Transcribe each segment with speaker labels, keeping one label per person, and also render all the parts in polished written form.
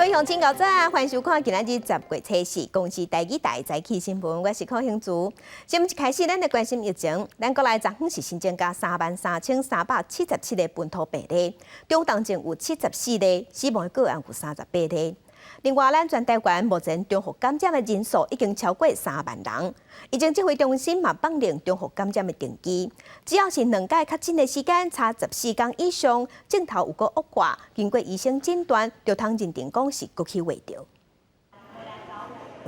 Speaker 1: 位鄉親，早安，歡迎收看今仔日10月初四公視台語台早起新聞，我是柯興珠。新聞一開始，咱來關心疫情。咱國內昨昏是新增加33,377個本土病例，中重症有74例，死亡的個案有38例。另外，咱全台灣目前重複感染的人數已經超過3萬人。疫情指揮中心嘛放令重複感染的定義，只要是兩擺確診的時間差14天以上，症頭有閣惡化，經過醫生診斷，就通認定講是閣去患著。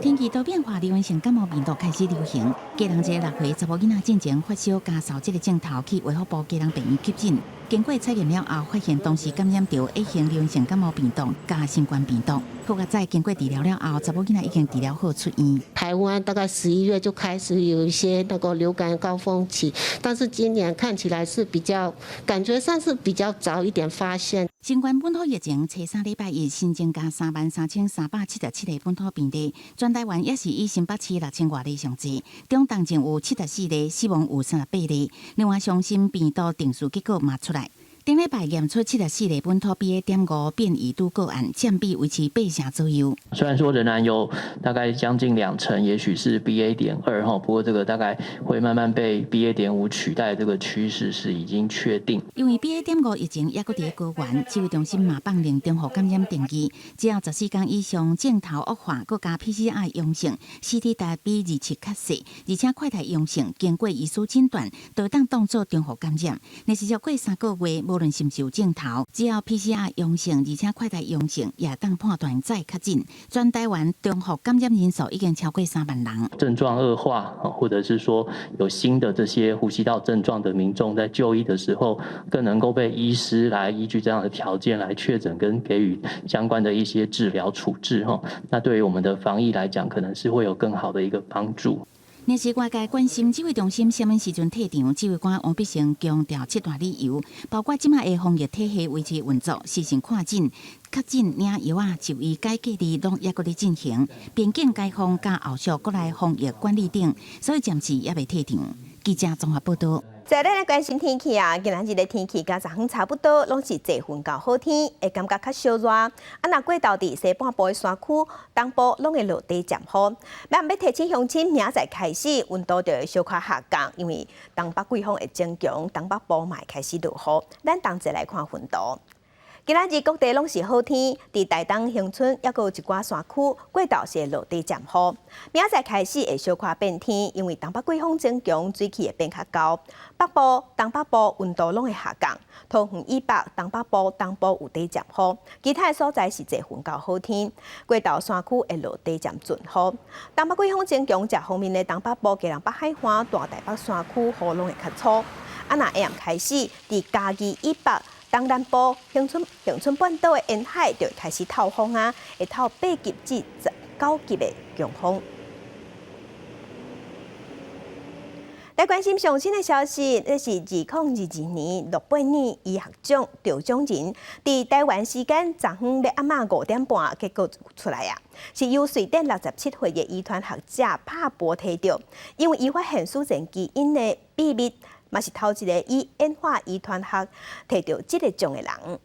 Speaker 2: 天氣多變化，流行性感冒病毒開始流行。基隆一個6歲查某囡仔進前發燒加嗽這个症頭去衛福部基隆病院急診，經過採驗了後，發現同時感染著 A 型流行性感冒病毒佮新冠病毒。好佳哉經過治療了後，查某囡仔已經治療好出院。
Speaker 3: 台灣大概11月就開始有一些那個流感高峰期，但是今年看起來是比較感覺上是比較早一點發現。
Speaker 2: 新冠本土疫情，初三禮拜一新增加33,377個本土病例，全台灣也是以新北市6千外例上濟，中重症有74例，死亡有38例。另外，上新病毒定序結果嘛出來，頂禮拜驗出74例本土 BA.5變異株個案，佔比維持8成左右。
Speaker 4: 雖然說仍然有大概將近2成，也許是 BA.2哈，不過這個大概會慢慢被 BA.5取代，這個趨勢是已經確定。
Speaker 2: 因為 BA.5疫情猶閣佇高原，指揮中心嘛放令重複感染定義，只要14天以上症頭惡化，閣加 PCR 陽性，CT 值比27較細，而且快篩陽性，經過醫師診斷，就當當做重複感染。若是超過3個月，無論是毋是有症頭，只要 PCR 陽性，而且快篩陽性，也當判斷再確診。全台灣重複感染人數已經超過3萬人。
Speaker 4: 症狀惡化，或者是說有新的這些呼吸道症狀的民眾，在就醫的時候，更能夠被醫師來依據這樣的條件來確診跟給予相關的一些治療處置。那對於我們的防疫來講，可能是會有更好的一個幫助。
Speaker 2: 若是外界關心指揮中心啥物時陣退場，指揮官王必勝強調七大理由，包括這馬的防疫體系維持運作、時程看診、確診領藥仔、就醫佮隔離攏猶閣咧進行，邊境開放佮後續國內防疫管理等，所以暫時猶未退場。記者綜合報道。
Speaker 1: 再來關心天氣啊，今仔日的天氣佮昨昏差不多，攏是濟雲到好天，會感覺較燒熱。啊，若過晝佇西半部的山區、東部攏會落短暫雨。咱欲提醒鄉親，明仔載開始溫度就會小可下降，因為東北季風會增強，東北部嘛會開始落雨。咱同齊來看雲圖。今仔日各地攏是好天，佇台東恆春猶閣有一寡山區過晝是會落短暫雨。明仔載開始會小可變天，因為東北季風增強，水汽會變較厚。北部、東北部溫度攏會下降，桃園以北、東北部、東部有短暫雨，其他的所在是濟雲到好天。過晝山區會落短暫陣雨。東北季風增強，遮方面的東北部、基隆北海岸、大台北山區雨攏會較粗。啊，若下暗開始，佇嘉義以北、東南部、恆春半島的沿海就會開始透風啊，會透8級至9級的強風。來關心上新的消息，這是2022年諾貝爾醫學獎得獎人，佇台灣時間昨昏欲暗暝5點半結果出來啊，是由瑞典67歲的遺傳學者帕博提著，因為伊發現史前基因的秘密，嘛是頭一個以演化遺傳學提著這個獎的人。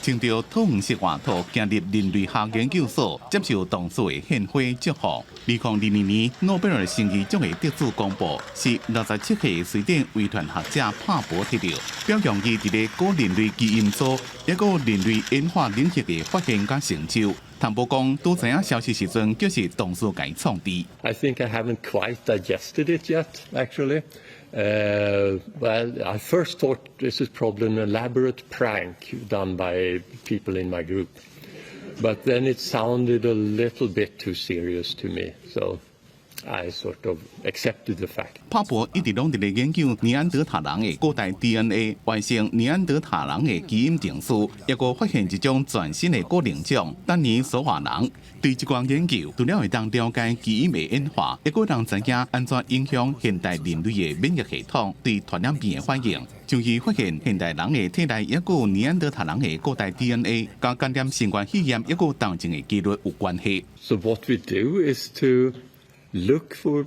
Speaker 5: 穿著桃紅色外套，行入人類學研究所，接受同事的獻花祝福。2022年諾貝爾生醫獎的得主公布，是67歲瑞典遺傳學者帕博提著，表揚伊佇咧古人類基因組，抑閣人類演化領域的發現佮成就。譚博講，拄知影消息時陣，就是同事共伊創治。
Speaker 6: I think I haven't quite digested it yet, actually. Well, I first thought this is probably an elaborate prank done by people in my group. But then it sounded a little bit too serious to me, so I sort of accepted the fact.
Speaker 5: 帕博一直攏佇咧研究尼安德塔人的古代 DNA，完成尼安德塔人的基因定序，抑閣發現一種全新的古靈種——丹尼索瓦人。對這項研究，除了會當了解基因的演化，抑閣通知影按怎影響現代人類的免疫系統對傳染病的反應。像伊發現現代人的體內抑閣有尼安德塔人的古代 DNA，佮感染新冠肺炎抑閣重症的幾率有關係。
Speaker 6: So what we do is to look for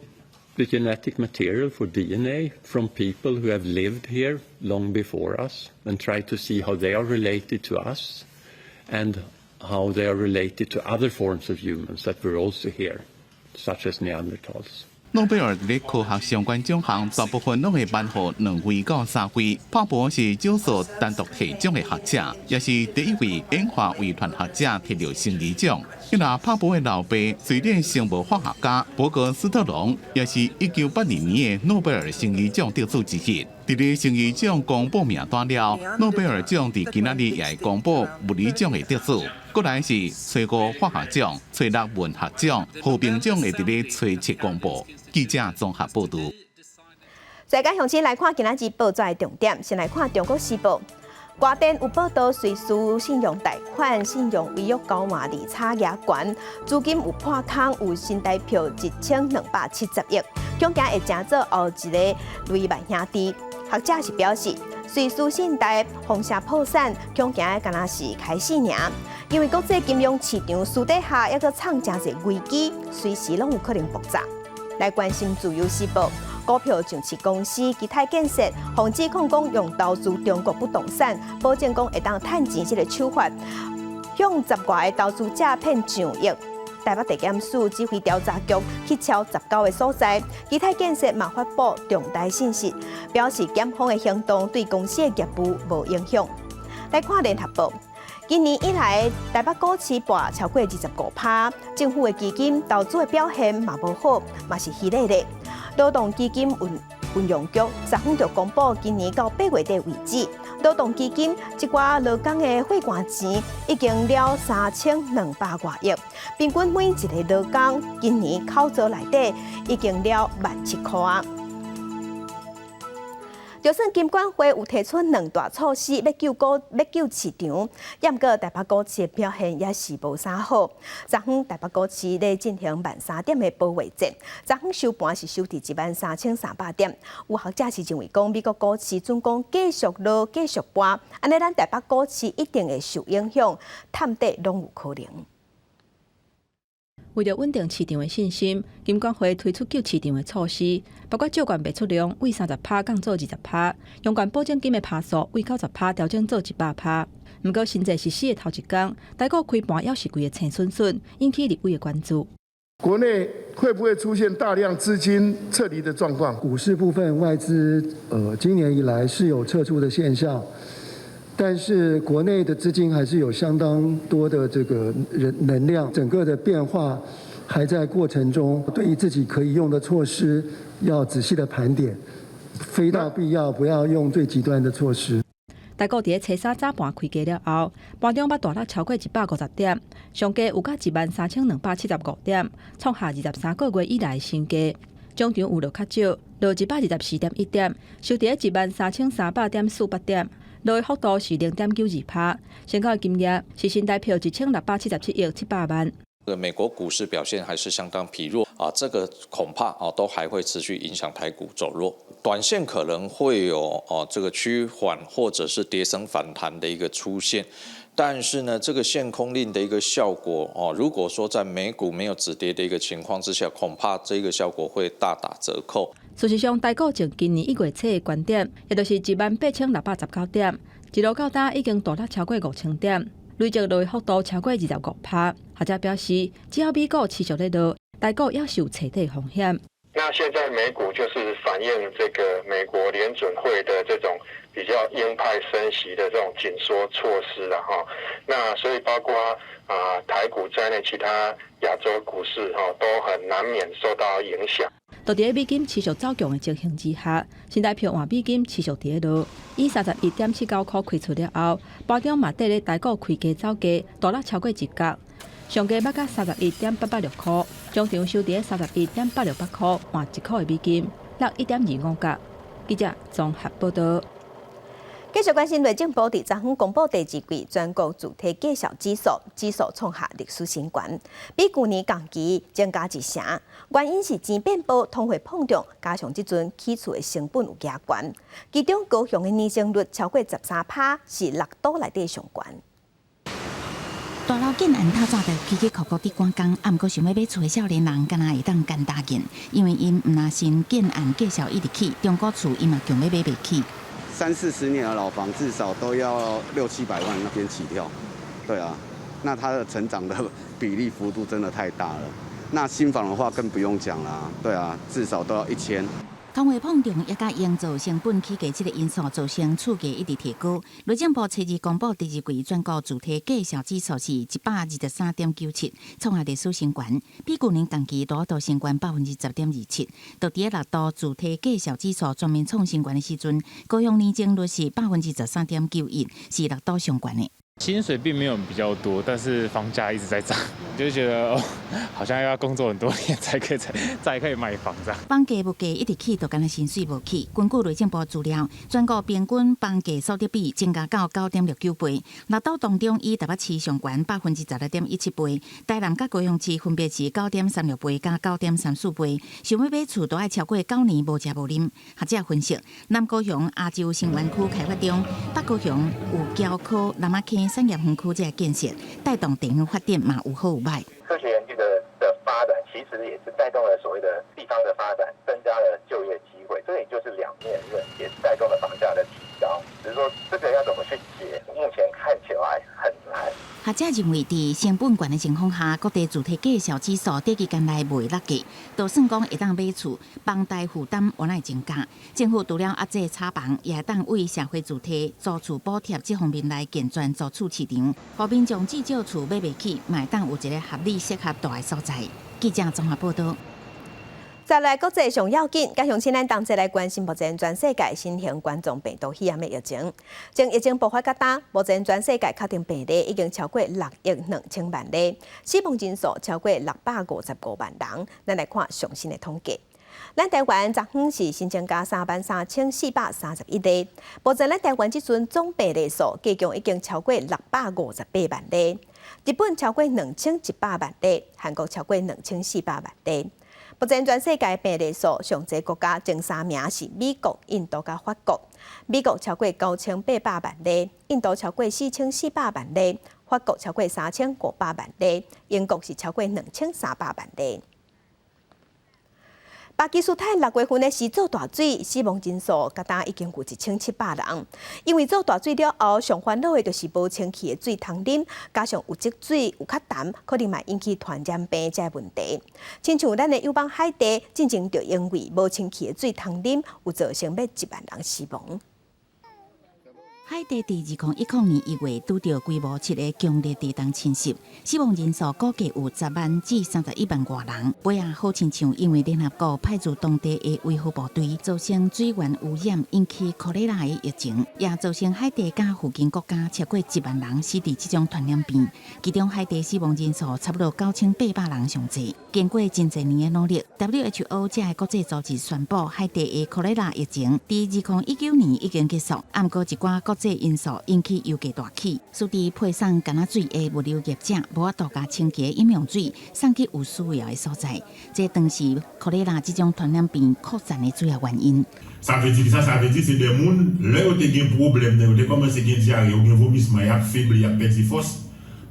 Speaker 6: the genetic material, for DNA from people who have lived here long before us and try to see how they are related to us and How they are related to other forms of humans that were also here, such as Neanderthals.
Speaker 5: 諾貝爾佇科學相關獎項，大部分攏會頒予兩位到三位。帕博是少數單獨提獎的學者，也是第一位演化遺傳學者提著生理獎。那帕博的老爸，瑞典生物化學家伯格斯特龍，也是1982年的諾貝爾生理獎得主之一。佇咧生理獎公布名單了，諾貝爾獎佇今仔日也會公布物理獎的得主。過來是初五化學獎、初六文學獎、和平獎會佇咧初七公布。記者綜合報導。
Speaker 1: 再共鄉親來看今仔日報紙的重點，先來看《中國時報》。外電有報道，瑞士信用貸款信用違約交換利差額懸，資金有破空，有新台票1270億，恐驚會成做後一個雷曼兄弟。學者是表示，瑞士信貸風險破產，恐驚敢若是開始爾，因為國際金融市場私底下猶閣藏誠濟危機，隨時攏有可能爆炸。來關心自由時報，股票上市公司基泰建設，予指控講用投資中國不動產，保證講會當趁錢這個手法，向十外個投資者騙上億。台北地檢署指揮調查局去抄19個所在，基泰建設嘛發布重大信息，表示檢方的行動對公司的業務無影響。來看聯合報，今年以來台北股市跌超過25%，政府的基金投資的表現嘛無好，嘛是虛咧咧。勞動基金運運用局昨昏就公布，今年到8月底為止，勞動基金這寡勞工的血汗錢已經了3200外億，平均每一个勞工今年口座內底已經了1.7萬箍仔。就算金管會有提出兩大措施欲救股、欲救市場，毋過台北股市的表現也是無啥好。昨昏台北股市咧進行13,000點的保衛戰，昨昏收盤是收佇13,300點。有學者是認為講，美國股市準講繼續落、繼續跌，按呢咱台北股市一定會受影響，探底攏有可能。
Speaker 7: 為著穩定市場的信心，金管會推出救市場的措施，包括借券賣出量為30%降做20%，融券保證金的趴數為90%調整做100%。毋過新制實施的頭一工，台股開盤猶是規个青筍筍，引起立委的關注。
Speaker 8: 國內會不會出現大量資金撤離的狀況？
Speaker 9: 股市部分外資，今年以來是有撤出的現象。但是國內的資金還是有相當多的這個人能量，整個的變化還在過程中。對於自己可以用的措施，要仔細的盤點，非到必要不要用最極端的措施。
Speaker 7: 台股佇咧初三早盤開低了後，盤中捌大落超過150點，上低有到13,275點，創下23個月以來新低。終場有落較少，落124.1點，收佇咧13,300.48點。落的幅度是0.92%，成交的金額是新台票1677億700萬。
Speaker 10: 美國股市表現還是相當疲弱啊，這個恐怕啊都還會持續影響台股走弱，短線可能會有哦這個趨緩或者是跌升反彈的一個出現，但是呢，這個限空令的一個效果哦，如果說在美股沒有止跌的一個情況之下，恐怕這個效果會大打折扣。
Speaker 7: 事實上，台股從今年1月初的高點，也就是18,619點，一路到今已經大落超過5000點，累計落的幅度超過25%。學者表示，只要美股持續咧落，台股猶是有揣底風險。
Speaker 11: 那現在美股就是反映這個美國聯準會的這種比較鷹派升息的這種緊縮措施啦，哈。那所以包括啊台股在內，其他亞洲股市哈都很難免受到影響。
Speaker 7: 就佇咧美金持續走強的情形之下，新台票換美金持續佇咧落，以31.79箍開出了後，盤中嘛綴咧台股開低走低，大落超過一角，上低捌到31.886箍，終場收佇咧31.868箍換1箍的美金，落1.25角。記者綜合報道。
Speaker 1: 繼續關心內政部佇昨昏公布第二季全國住宅價售指數，指數創下歷史新高，比舊年同期增加一成。原因是錢變薄，通貨膨脹，加上這陣起厝的成本有加懸，其中高雄的年增率超過13%，是六都內底上懸。
Speaker 2: 大樓建案透早就起起伏伏佇趕工，啊，毋過想欲買厝的少年人，敢若會當揀大件，因為𪜶毋若信建案價數一直起，中古厝𪜶嘛強欲買袂起。
Speaker 12: 三四十年的老房，至少都要六七百萬那邊起跳，對啊，那它的成長的比例幅度真的太大了。那新房的話更不用講啦，對啊，至少都要1000。
Speaker 2: 通貨膨脹也佮營造成本起價這個因素造成厝價一直提高。內政部初二公布第二季全國住宅價售指數是123.97，創下歷史新高，比舊年同期大幅升懸10.27%。就佇咧六都住宅價售指數全面創新高的時陣，高雄年增率是13.91%，是六都上懸的。
Speaker 13: 薪水並沒有比較多，但是房價一直在漲，就覺得哦，好像要工作很多年才可以買房這樣。
Speaker 2: 房價物價一直起，就敢若薪水無起。根據內政部資料，全國平均房價所得比增加到9.69倍，六都當中以台北市上懸16.17%，台南佮高雄市分別是9.36倍佮9.34倍。想欲買厝都愛超過9年無食無啉。學者分析，南高雄亞洲新園區開發中，北高雄有僑科南仔坑產業園區這个建設，帶動地方發展嘛有好有歹。
Speaker 14: 科學園區的發展，其實也是帶動了所謂的地方的發展，增加了就業機會，這也就是兩面刃，也是帶動了房價的提高。只是說這個要怎麼去解，目前看起來很難。
Speaker 2: 學者認為，佇成本懸的情況下，各地住宅價售指數短期間內袂落價，就算講會當買厝，房貸負擔無奈增加。政府除了壓制炒房，也會當為社會住宅租厝補貼這方面來健全租厝市場，予民眾至少厝買袂起，嘛會當有一个合理適合住的所在。記者綜合報道。
Speaker 1: 再來國際上要緊，佮鄉親咱同齊來關心目前全世界新型冠狀病毒肺炎的疫情。從疫情爆發到今，目前全世界確診病例已經超過6億2千萬例，死亡人數超過655萬人。咱來看上新的統計。咱台灣昨昏是新增加33,431例，目前咱台灣這陣總病例數計共已經超過658萬例。日本超過2100萬例，韓國超過2400萬例。目前全世界病例數上濟國家前三名是美國、印度佮法國。美國超過9800萬例，印度超過4400萬例，法國超過3500萬例，英國是超過2300萬例。巴基斯坦6月份的時做大水，死亡人數到今已經有1700人。因為做大水了後，上煩惱的就是無清氣的水通啉，加上有積水有較澹，可能嘛引起傳染病這个問題。親像咱的友邦海地，進前就因為無清氣的水通啉，有造成欲1萬人死亡。
Speaker 2: 海地佇2010年1月拄著規模7的強烈地動侵襲，死亡人數估計有10萬至31萬外人。尾仔好親像因為聯合國派駐當地的維和部隊，造成水源污染，引起科雷拉的疫情，也造成海地佮附近國家超過1萬人死佇這種傳染病。其中海地死亡人數差不多9800人上濟。經過真濟年的努力，WHO 這个國際組織宣布海地的科雷拉疫情佇2019年已經結束。毋過一寡國際因素引起油價大起，使得配送乾仔水的物流業者無法度共清潔飲用水送去有需要的所在。這當時科雷拉這種傳染病擴散的主要原因。
Speaker 15: Sa vle di sa? Sa vle di se de moun, lè yo te gen pwoblèm nan, yo te kòmanse gen dyare, yo gen vomisman, y ap febli, y ap pèdi fòs,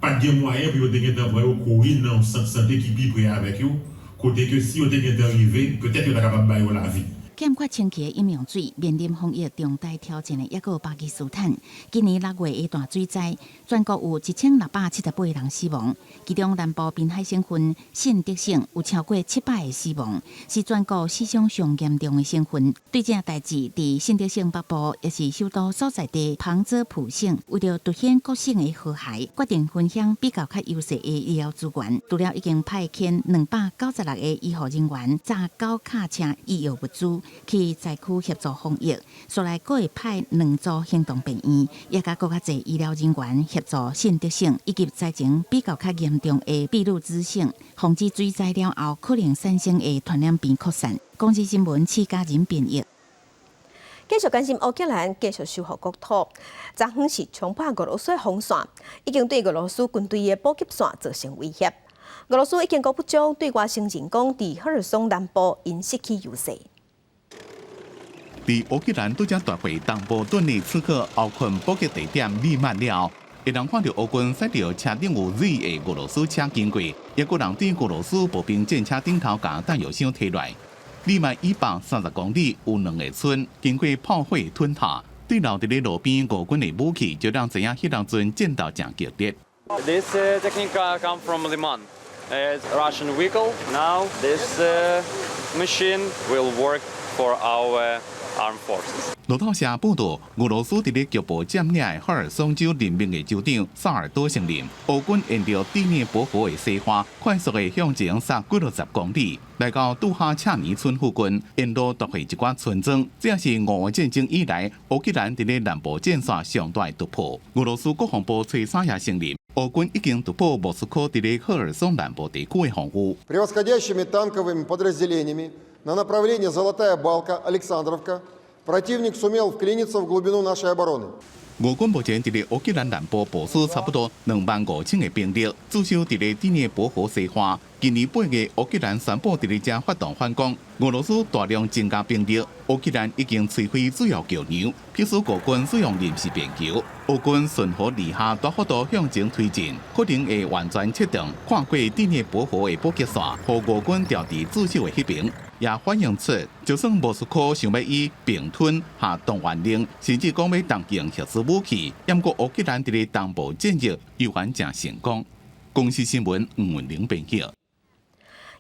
Speaker 15: pa t gen mwayen pou yo te gen tan pran yo kouri nan sant sante ki pi pre avèk yo, kote ke si yo te gen tan rive, petèt yo ta kapab ba yo lavi.
Speaker 2: 欠缺清潔的飲用水，面臨防疫重大挑戰的，抑閣有巴基斯坦。今年6月的大水災，全國有1678人死亡，其中南部濱海省份信德省有超過700个死亡，是全國死傷上嚴重的省份。對這代誌，佇信德省北部，也是首都所在地旁遮普省，為著凸顯各省的和諧，決定分享比較較優勢的醫療資源。除了已經派遣296个醫護人員，載九卡車醫藥物資去災區協助防疫，紲來閣會派兩組行動病院，也佮閣較濟醫療人員協助信德省以及災情比較較嚴重的俾路支省，防止水災了後可能產生的傳染病擴散。公視新聞施嘉仁編譯。
Speaker 1: 繼續關心烏克蘭繼續收復國土，昨昏是衝破俄羅斯防線，已經對俄羅斯軍隊的補給線造成威脅。俄羅斯已經閣補充對外承認講，佇赫爾松南部𪜶失去優勢。
Speaker 5: 佇烏克蘭拄才奪回東部頓涅茨克奧困補給地點利曼了，會當看著烏軍駛著車頂有水的俄羅斯車經過，抑閣人佇俄羅斯步兵戰車頂頭共彈藥箱提來。利曼以北30公里有兩个村，經過炮火吞下，對留佇咧路邊俄軍的武器，就讓知影彼當陣戰鬥誠激烈。
Speaker 16: This technique come from Liman. It's Russian vehicle. Now this machine will work for our armed forces.
Speaker 5: 路透社報道，俄羅斯佇咧局部佔領的赫爾松州任命的州長薩爾多承認，俄軍沿著第聶伯河的西岸快速的向前殺幾落十公里，來到杜哈恰尼村附近，沿路奪回一寡村莊。這也是俄烏戰爭以來烏克蘭佇咧南部戰線上大的突破。俄羅斯國防部初三也承認，俄軍已經突破莫斯科佇咧赫爾松南部地區的防禦。
Speaker 17: Превосходящими танковыми подразделениями на направлении Золотая Балка, Александровка противник сумел вклиниться в глубину нашей обороны.
Speaker 5: 俄軍目前佇咧烏克蘭南部部署差不多25,000個兵力，駐守佇咧第聶伯河西岸。今年8月，烏克蘭宣布佇咧遮發動反攻，俄羅斯大量增加兵力，烏克蘭已經摧毀主要橋梁，迫使俄軍使用臨時便橋。俄軍順河而下，大幅度向前推進，可能會完全切斷跨過第聶伯河的補給線，予俄軍調佇駐守的彼爿。也反映出，就算莫斯科想欲以併吞下動員令，甚至講欲動用核子武器，毋過烏克蘭佇咧東部戰役猶原誠成功。公視新聞吳文玲編輯。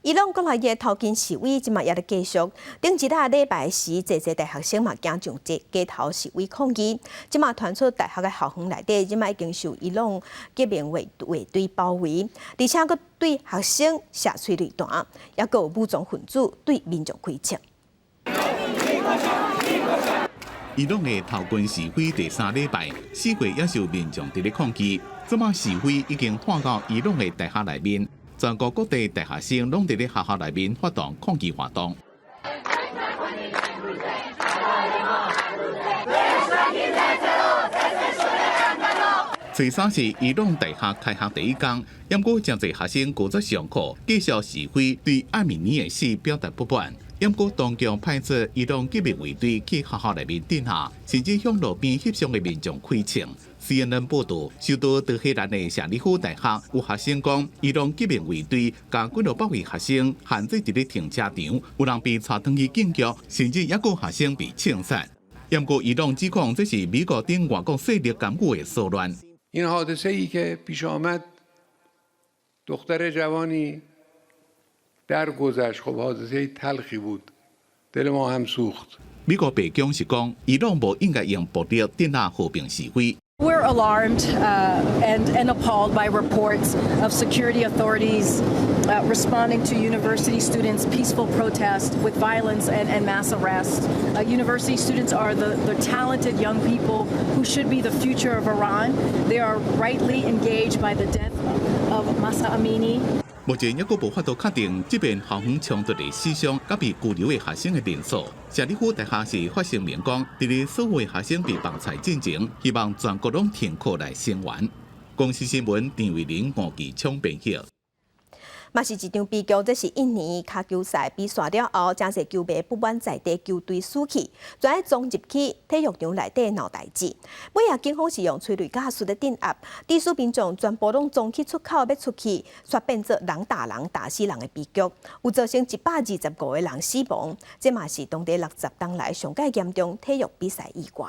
Speaker 1: 伊朗國內的頭巾示威，這馬也咧繼續。頂一禮禮拜時，濟濟大學生嘛行上街街頭示威抗議。這馬傳出大學的校園內底，這馬已經受伊朗革命衛隊包圍，而且閣對學生射催淚彈，抑閣有武裝分子對民眾開槍。
Speaker 5: 伊朗的頭巾示威第三禮拜，4月也是有民眾佇咧抗議。這馬示威已經拖到伊朗的大學內面。全國各地大學生攏佇咧學校內面發動抗議活動。初三是伊朗大學開學第一天，毋過誠濟學生拒絕上課，繼續示威，對阿米尼的死表達不滿。毋過當局派出伊朗革命衛隊去學校內面鎮壓，甚至向路邊翕相的民眾開槍。CNN 報道，首都德黑蘭的舍里夫大學有學生講，伊朗革命衛隊共幾落百位學生限制佇咧停車場，有人被帶轉去警局，甚至抑閣學生被槍殺。毋過伊朗指控這是美國等外國勢力干預的騷亂。
Speaker 18: این حادثه ای که پیش آمد دختر جوانی درگذشت خب حادثه تلخی بود دل ما هم سوخت
Speaker 5: 美國白宮是講，伊朗無應該用暴力鎮壓和平示威。
Speaker 19: We're alarmed and appalled by reports of security authorities responding to university students' peaceful protest with violence and mass arrest. University students are the talented young people who should be the future of Iran. They are rightly enraged by the death of Mahsa Amini.
Speaker 5: 目前抑閣無法度確定這遍校園衝突的死傷佮被拘留的學生的人數。舍里夫大學是發聲明講，佇咧所有學生被綁菜進前，希望全國攏停課來聲援。公視新聞陳慧玲、吳繼昌編譯。
Speaker 1: 嘛是一場悲劇，這是印尼跤球賽比賽了後，誠濟球迷不滿在地球隊輸去，全衝入去體育場內底鬧代誌。尾仔警方是用催淚ガス咧鎮壓，致使民眾全部攏衝去出口欲出去，煞變做人打人打死人的悲劇，有造成125個人死亡。這嘛是當地60冬來上蓋嚴重體育比賽意外。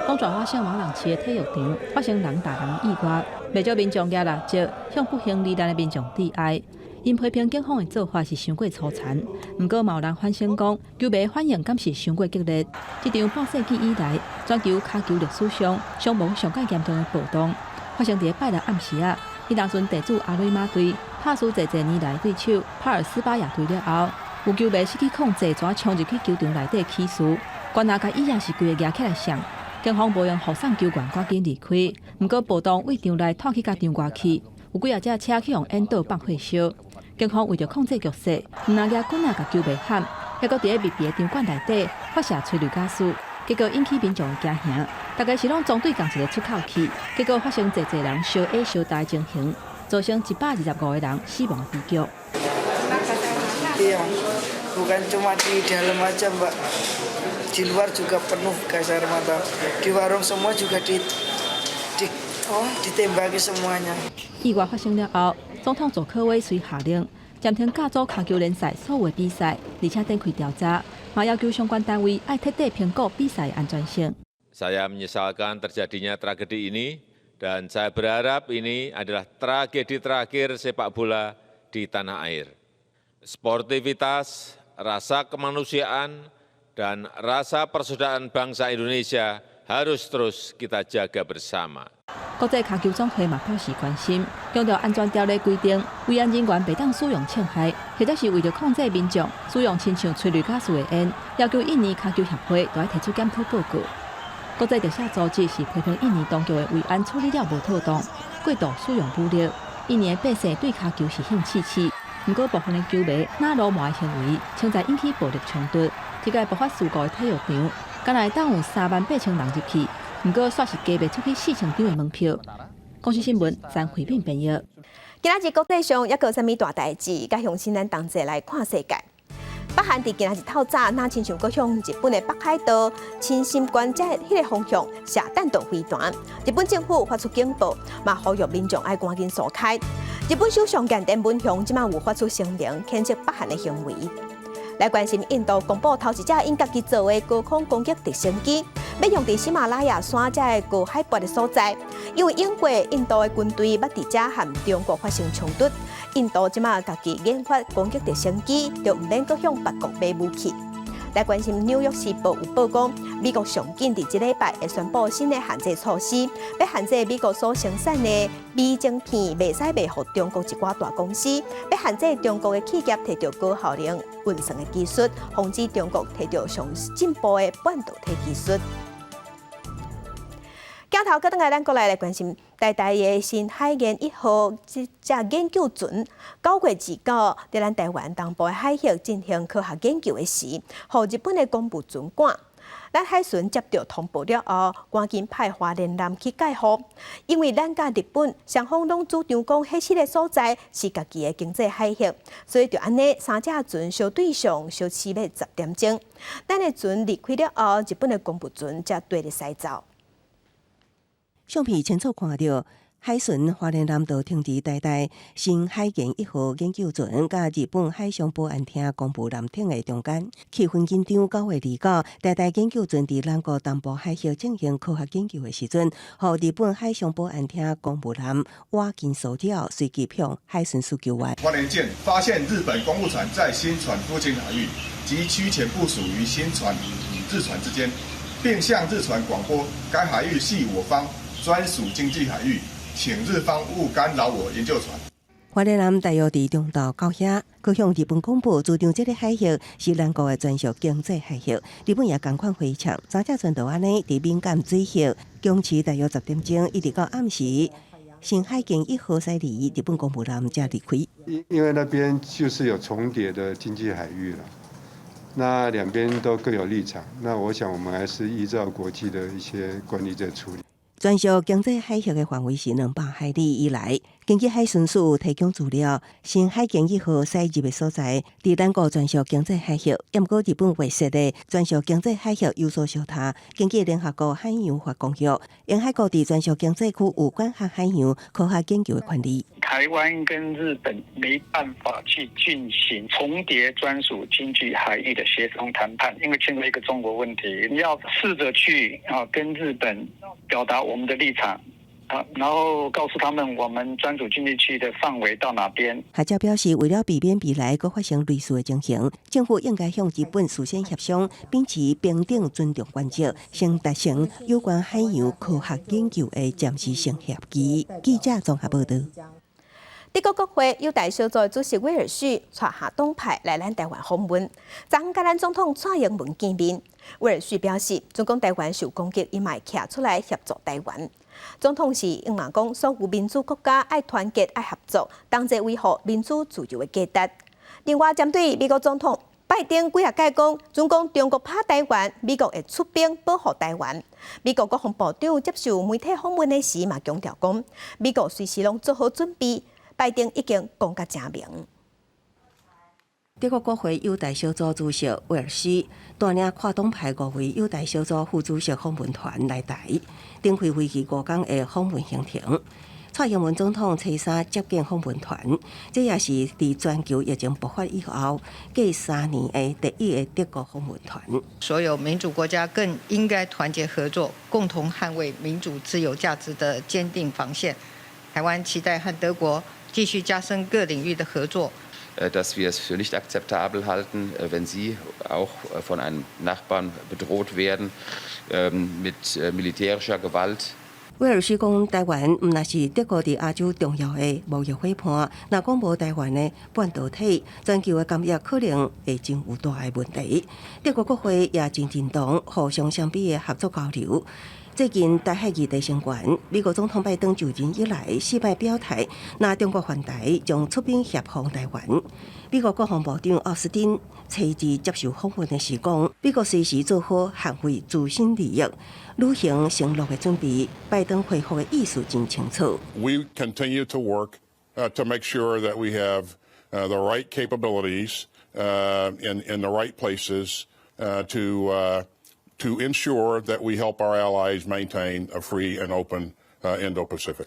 Speaker 7: 東爪哇省瑪琅市的體育場發生人打人意外，袂少民眾舉蠟燭向不幸罹難的民眾致哀。𪜶批評警方的做法是傷過粗殘，毋過嘛有人反省講，球迷反應敢是傷過激烈。這場半世紀以來全球跤球歷史上傷亡上蓋嚴重的暴動，發生佇拜六暗時仔，彼當陣地主阿雷馬隊拍輸濟濟年來對手帕爾斯巴亞隊了後，有球迷失去控制，怎衝入去球場內底起事，懸崖共椅仔是規个舉起來摔。警方無閒予送球員趕緊離開，毋過暴動對場內拖去共場外去，有幾仔隻車去予引導放火燒。警方為著控制局勢，毋但舉棍仔共球迷喊，抑閣佇咧密閉的場館內底發射催淚ガス，結果引起民眾的驚嚇，大家是攏總對仝一个出口去，結果發生濟濟人相挨相打的情形，造成125個人死亡的悲劇。
Speaker 20: Iya, bukan cuma di dalam aja, Mbak. Di luar juga penuh gas air mata. Di warung semua juga oh, ditembaki semuanya.
Speaker 7: 意外發生了後，總統佐科威隨下令暫停甲組跤球聯賽所有比賽，而且展開調查，嘛要求相關單位愛徹底評估比賽安全性。
Speaker 21: Saya menyesalkan terjadinya tragedi ini Dan saya berharap ini adalah tragedi terakhir sepak bola di tanah air. Sportivitas, rasa kemanusiaan, dan rasa persaudaraan bangsa Indonesia harus terus kita jaga bersama.
Speaker 7: 國際跤球總會嘛表示關心，強調安全條例規定，維安人員袂當使用槍械，或者是為著控制民眾使用親像催淚ガス的煙，要求印尼跤球協會都愛提出檢討報告。國際特赦組織是批評印尼當局的維安處理了無妥當，過度使用武力。印尼的百姓對跤球是興趣趣，毋過部分的球迷那魯蠻的行為，潛在引起暴力衝突。這個爆發事故的體育場，敢若會當有3萬8千人入去，毋過煞是加賣出去4千張的門票。公視新聞張惠敏編譯。
Speaker 1: 今仔日國際上猶閣有啥物大代誌，佮鄉親咱同齊來看世界。北韓佇今仔日透早，若親像閣向日本的北海道青森縣這彼个方向射彈道飛彈。日本政府發出警報，嘛呼籲民眾愛趕緊疏開。日本首相岸田文雄這馬有發出聲明，譴責北韓的行為。來關心印度公布頭一隻𪜶家己做的高空攻擊直升機，欲用佇喜馬拉雅山這个高海拔的所在。因為英國、印度的軍隊捌佇遮和中國發生衝突，印度這馬家己研發攻擊直升機，就毋免閣向別國買武器。來關心《紐約時報》有報講，美國上緊佇這禮拜會宣布新的限制措施，欲限制美國所生產的鎂晶片袂使賣予中國一寡大公司，欲限制中國的企業提著高效能運算的技術，防止中國提著上進步的半導體技術。鏡頭閣轉來咱國內來關心台大的新海研一號這隻研究船，9月29佇咱台灣東部的海域進行科學研究的時，予日本的公務船趕。咱海巡接著通報了後，趕緊派花蓮艦去蓋護。因為咱佮日本雙方攏主張講，彼個所在是家己的經濟海域，所以就按呢三隻船相對上相持欲10點鐘。咱的船離開了後，日本的公務船才綴咧駛走。
Speaker 22: 相片清楚看著海巡花蓮艦就停佇台大新海研一號研究船，佮日本海上保安廳公務艦艇的中間，氣氛緊張。9月29，台大研究船佇咱國東部海域進行科學研究的時陣，予日本海上保安廳公務艦挖金騷擾，隨即向海巡署求援。
Speaker 23: 花蓮艦發現日本公務船在新船附近海域及驅遣部署於新船與日船之間，並向日船廣播該海域係我方專屬經濟海域，請日方勿干擾我研究船。
Speaker 22: 花蓮艦大約佇中晝到遐，閣向日本廣播主張這个海域是咱國的專屬經濟海域。日本也仝款回嗆，三隻船就按呢佇敏感水域僵持大約10點鐘，一直到暗時，新海研一號駛離，日本公務艦才離開。
Speaker 18: 因為那邊就是有重疊的經濟海域了，那兩邊都各有立場。那我想我們還是依照國際的一些慣例在處理。
Speaker 22: 專屬經濟海域的範圍是200海里以內。根據海巡署提供資料，新海研一號駛入的所在，佇咱國專屬經濟海域，毋過日本劃設的專屬經濟海域有所相差。根據聯合國海洋法公約，沿海國佇專屬經濟區有管轄海洋科學研究的權利。
Speaker 24: 台灣跟日本沒辦法去進行重疊專屬經濟海域的協商談判，因為牽涉一個中國問題，你要試着去啊跟日本表達我們的立場啊，然後告訴他們我們專屬經濟區的範圍到哪邊。
Speaker 22: 學者表示，為了避免未來閣發生類似的情形，政府應該向日本事先協商，秉持平等尊重原則，先達成有關海洋科學研究的暫時性協議。記者綜合報導。
Speaker 1: 德國國會友台小組主席威爾許帶下黨派來咱台灣訪問，昨昏佮咱總統蔡英文見面。威爾許表示，若講台灣受攻擊，伊嘛會徛出來協助台灣。總統是應嘛講，所有民主國家愛團結、愛合作，同齊維護民主自由的價值。另外，針對美國總統拜登幾若擺講，若講中國拍台灣，美國會出兵保護台灣。美國國防部長接受媒體訪問的時，嘛強調講，美國隨時攏做好準備。拜登已經講甲誠明。
Speaker 22: 德國國會友台小組主席威爾許帶領跨黨派五位友台小組副主席訪問團來台，展開為期5天的訪問行程。蔡英文總統初三接見訪問團，這也是佇全球疫情爆發以後，隔3年的第一个德國訪問團。
Speaker 3: 所有民主國家更應該團結合作，共同捍衛民主自由價值的堅定防線。台灣期待和德國繼續加深各領域的合作。
Speaker 4: Dass wir es für nicht akzeptabel halten, wenn sie auch von einem Nachbarn bedroht werden mit militärischer Gewalt.
Speaker 22: 威爾士講，台灣毋但是德國佇亞洲重要的貿易夥伴，若講無台灣的半導體，全球的工業可能會真有大的問題。德國國會也真認同互相雙邊的合作交流。最近台海議題升懸，美國總統拜登就任以來四擺表態，若中國犯台將出兵協防台灣。美國國防部長奧斯汀初二接受訪問的時講，美國隨時做好捍衛自身利益、履行承諾的準備。拜登回覆的意思真清楚。
Speaker 6: We continue to work to make sure that we have the right capabilities in the right places to ensure that we help our allies maintain a free and open Indo-Pacific.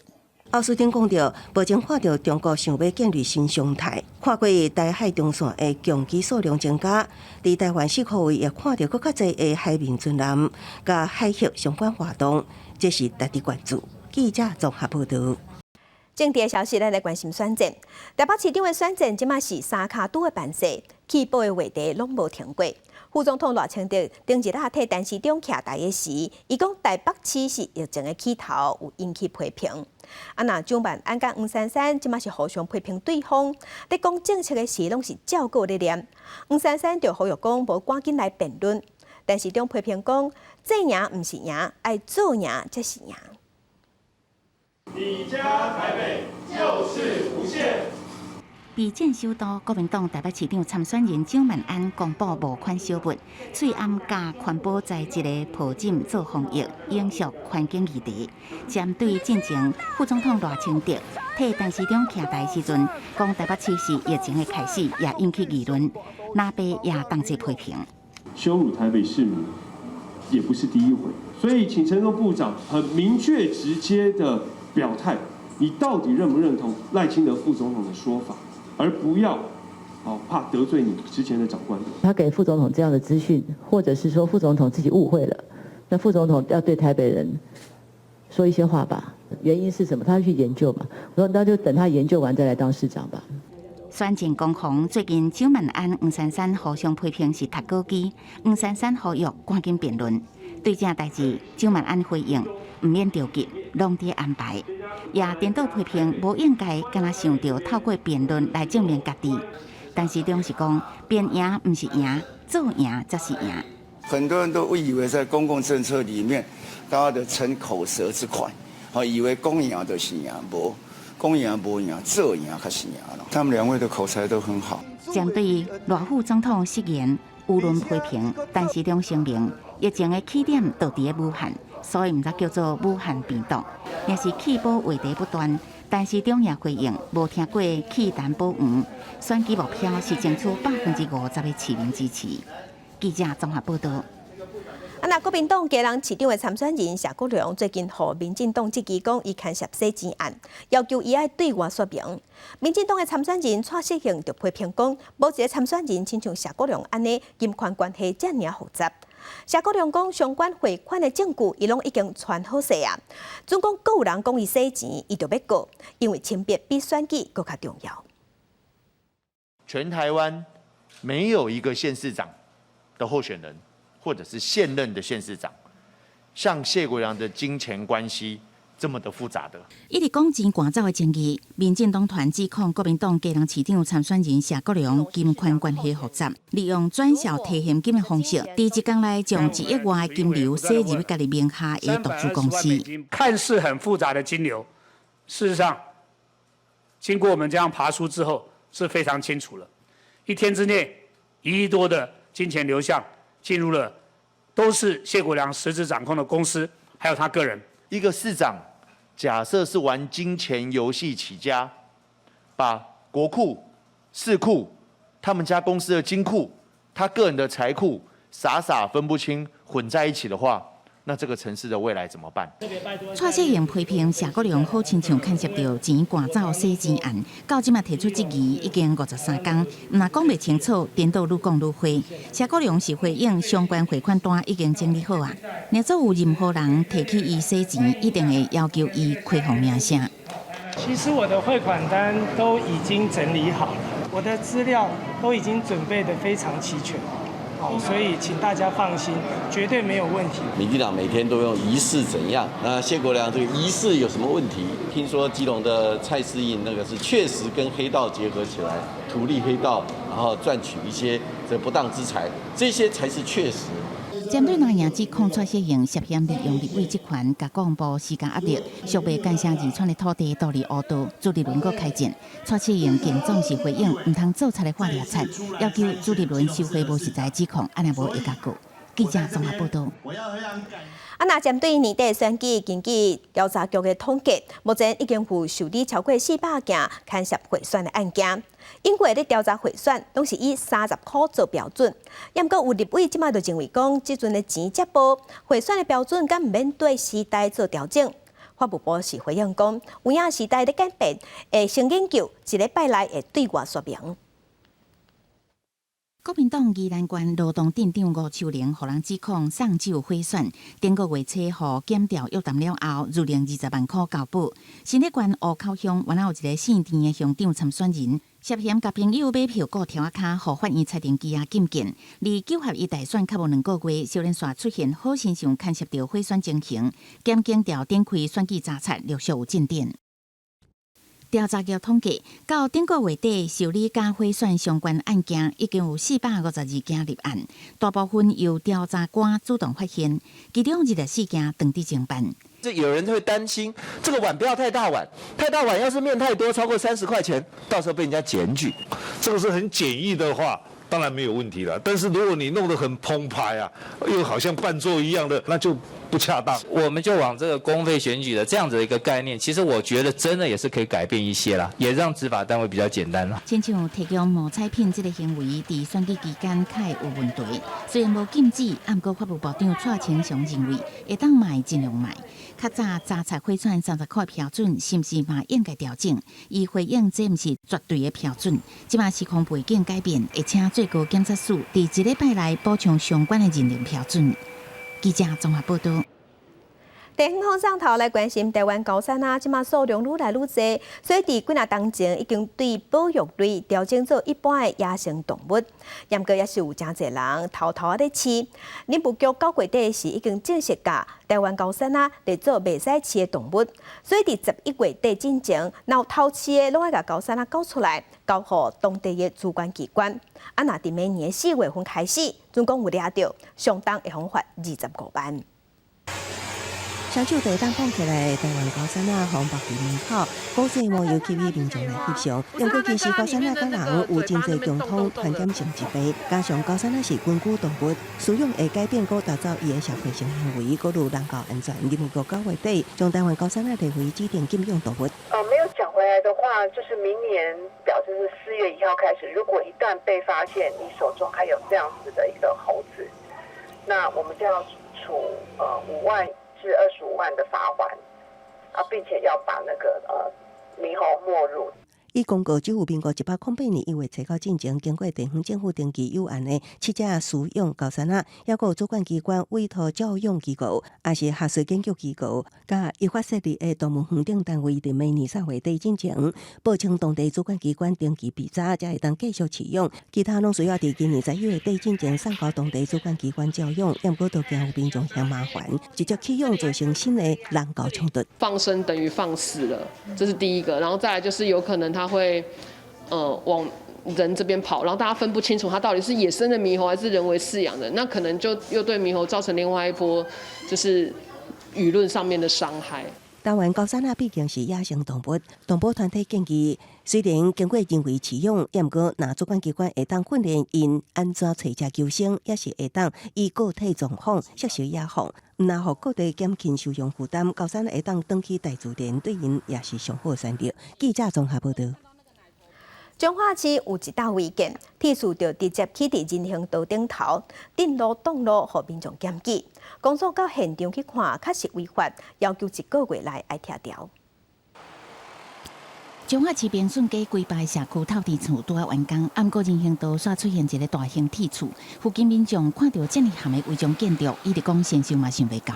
Speaker 22: 奧斯汀講著，目前看著中國想欲建立新常態，看過台海中線的強機數量增加，佇台灣四箍圍也看著閣較濟的海面巡艦佮海峽相關活動，這是值得關注。記者綜合報導。
Speaker 1: 政治的消息，咱來關心選戰。台北市長的選戰，這馬是三跤拄的辦勢，棄保的話題攏無停過。副總統賴清德頂日仔替陳時中徛台的時，伊講台北市是疫情的起頭，有引起批評。啊，若蔣萬安佮黃珊珊，這馬是互相批評對方，咧講政策的時，攏是照稿咧念。黃珊珊就呼籲講，無趕緊來辯論，陳時中批評講，這贏毋是贏，愛做贏才是贏。
Speaker 8: 你家台北就是無限。
Speaker 2: 備戰首都，國民黨台北市長參選人蔣萬安公布募款小物，喙罨佮環保材質的抱枕做防疫，延續環境議題。針對進前副總統賴清德替陳時中徛台時陣，講台北市是疫情的開始，也引起議論。藍白也同齊批評，
Speaker 25: 羞辱台北市民也不是第一回，所以請陳時中部長很明確直接的表態，你到底認不認同賴清德副總統的說法？而不要哦怕得罪你之前的長官。
Speaker 26: 他給副總統這樣的資訊，或者是說副總統自己誤會了，那副總統要對台北人說一些話吧？原因是什麼？他要去研究嘛。我說那就等他研究完再來當市長吧。
Speaker 2: 選戰攻防，最近蔣萬安、黃珊珊互相批評是讀稿機，黃珊珊呼籲趕緊辯論。對這代誌，蔣萬安回應毋免著急，攏佇安排。也顛倒批評，無應該敢若想著透過辯論來證明家己。陳時中是講，辯贏毋是贏，做贏才是贏。
Speaker 27: 很多人都誤以為在公共政策裡面，大家的逞口舌之快，以為講贏就是贏，無講贏無贏，做贏才是贏咯。他們兩位的口才都很好。
Speaker 2: 針對賴副總統失言，輿論批評，陳時中聲明，疫情的起點就佇武漢，所以毋知叫做武漢病毒。若是棄保話題不斷，陳時中也回應，無聽過棄陳保黃，選舉目標是爭取50%的市民支持。記者綜合報導。
Speaker 1: 啊，若國民黨基隆市長的參選人謝國樑最近予民進黨質疑講，伊牽涉洗錢案，要求伊愛對外說明。民進黨的參選人蔡適應就批評講，無一个參選人親像謝國樑按呢金權關係遮爾複雜。謝國樑講，相關匯款的證據，伊攏已經傳好勢啊。準講閣有人講伊洗錢，伊就欲告，因為清白比選舉閣較重要。
Speaker 28: 全台灣沒有一個縣市長的候選人，或者是現任的縣市長，像謝國樑的金錢關係這麼的複雜的。
Speaker 2: 一直講錢趕走的爭議，民進黨團指控國民黨基隆市長參選人謝國樑金權關係複雜，利用轉銷提現金的方式，佇一工內將1億外的金流洗入家己名下的獨資公司。
Speaker 29: 看似很複雜的金流，事實上，經過我們這樣爬梳之後，是非常清楚了。一天之內，1億多的金錢流向進入了，都是謝國樑實質掌控的公司，還有他個人。
Speaker 28: 一個市長，假設是玩金錢遊戲起家，把國庫、市庫、他們家公司的金庫、他個人的財庫，傻傻分不清，混在一起的話，那這個城市的未來怎麼辦？
Speaker 2: 蔡世榮批評謝國樑好親像牽涉著錢趕走洗錢案，到這馬提出質疑已經53工，若講袂清楚，顛倒愈講愈花。謝國樑是回應相關匯款單已經整理好啊，若做有任何人提起伊洗錢，一定會要求伊開放名聲。
Speaker 9: 其實我的匯款單都已經整理好了，我的資料都已經準備得非常齊全。所以請大家放心，絕對沒有問題。
Speaker 10: 民進黨每天都用疑似怎樣？那謝國樑這個疑似有什麼問題？聽說基隆的蔡適應那個是確實跟黑道結合起來，圖利黑道，然後賺取一些這不當之財，這些才是確實。
Speaker 2: 針對藍營指控蔡適應涉嫌利用立委職權，共國防部施加壓力，贖賣干城二村的土地獨立烏道，朱立倫閣開戰。蔡適應更總是回應，毋通做賊的畫掠賊，要求朱立倫收回無實在指控，按呢無會共告。記者綜合報道。
Speaker 1: 啊，若針對年底選舉，根據調查局的統計，目前已經有受理超過400件牽涉賄選的案件。因為咧調查賄選，攏是以30箍做標準，毋過有立委這馬就認為講，這陣的錢遮薄，賄選的標準敢毋免對時代做調整。法務部是回應講，有影時代咧改變，會先研究，一禮拜內會對外說明。
Speaker 2: 國民黨宜蘭縣羅東鎮長吳秋玲，予人指控送酒賄選，頂個月初予檢調約談了後，入領20萬箍交保。新北縣湖口鄉原來有一个姓鄭的鄉長參選人，涉嫌共朋友買票顧柱仔跤，予法院裁定羈押禁見。離九合一大選較無2個月，小連續出現好親像牽涉著賄選情形，檢警調展開選舉查冊，陸續有進展。調查局統計，到頂個月底受理佮賄選相關案件已經有452件立案，大部分由調查官主動發現，其中24件轉佇偵辦。
Speaker 11: 這有人會擔心，這個碗不要太大碗，太大碗要是麵太多，超過30塊錢，到時候被人家檢舉。
Speaker 12: 這個是很簡易的話，當然沒有問題了。但是如果你弄得很澎湃啊，又好像辦桌一樣的，那就不恰當。
Speaker 13: 我們就往這個公費選舉的這樣子的一個概念，其實我覺得真的也是可以改變一些啦，也讓執法單位比較簡單啦。
Speaker 2: 親像提供募彩品這个行為，佇選舉期間較會有問題。雖然無禁止，毋過法務部長蔡清祥認為，會當賣盡量賣。較早查冊賄選30箍標準，是毋是嘛應該調整？伊回應這毋是絕對的標準。這馬時空背景改變，會請最高檢察署佇一禮拜內補充相關的認定標準。記者綜合報道。
Speaker 1: 地方上頭來關心台灣高山啊，這馬數量愈來愈濟，所以佇幾若冬前已經對保育類調整做一般的野生動物。毋過也是有誠濟人偷偷仔咧飼。林務局9月底時已經正式共台灣高山啊列做袂使飼的動物，所以佇11月底進前，若有偷飼的，攏愛共高山仔交出來，交予當地的主管機關。啊，若佇明年4月份開始，準講有掠著，相當會予罰25萬。
Speaker 22: 雙手就當綁起來，台灣高山仔予縛佇門口，古濟網友吸引民眾來翕相。毋過其實高山仔佮人有真濟共通傳染性疾病，加上高山仔是群居動物，飼養會改變閣帶走伊的社會性行為，閣有人狗安全。林務局9月底將台灣高山仔列為指定禁養動物。
Speaker 14: 沒有繳回來的話，就是明年表示是4月1號開始，如果一旦被發現你手中還有這樣子的一個猴子，那我們就要處5萬至25萬的罰鍰，啊，並且要把那個獼猴沒入。
Speaker 22: 伊公告，只有民國108年1月初九進前，經過地方政府登記有案的七隻飼養高山仔，抑閣有主管機關委託教養機構，抑是學術研究機構，佮依法設立的動物園等單位，佇明年3月底進前，報請當地主管機關登記備查，才會當繼續飼養。其他攏需要佇今年11月底進前送交當地主管機關教養，毋過都驚有民眾嫌麻煩，直接棄養造成新的人狗衝突。
Speaker 15: 放生等於放死了，這是第一個，然後再來就是有可能他會，往人這邊跑，然後大家分不清楚它到底是野生的獼猴還是人為飼養的，那可能就又對獼猴造成另外一波，就是輿論上面的傷害。
Speaker 22: 台灣高山仔畢竟是野生動物，動保團體建議，雖然經過人為飼養，毋過若主管機關會當訓練𪜶按怎揣食求生，抑是會當依個體狀況適時野放，毋若予各地減輕收容負擔，高山仔會當轉去大自然，對𪜶也是上好選擇。記者綜合報道。
Speaker 1: 彰化市有一棟違建，鐵柱就直接起佇人行道頂頭，鎮路擋路，予民眾檢舉。公所到現場去看，確實違法，要求一個月內愛拆掉。
Speaker 2: 彰化市平順街幾排社區透天厝拄仔完工，毋過人行道煞出現一个大型鐵柱，附近民眾看著遮爾譀的違章建築，伊就講先想嘛想袂到。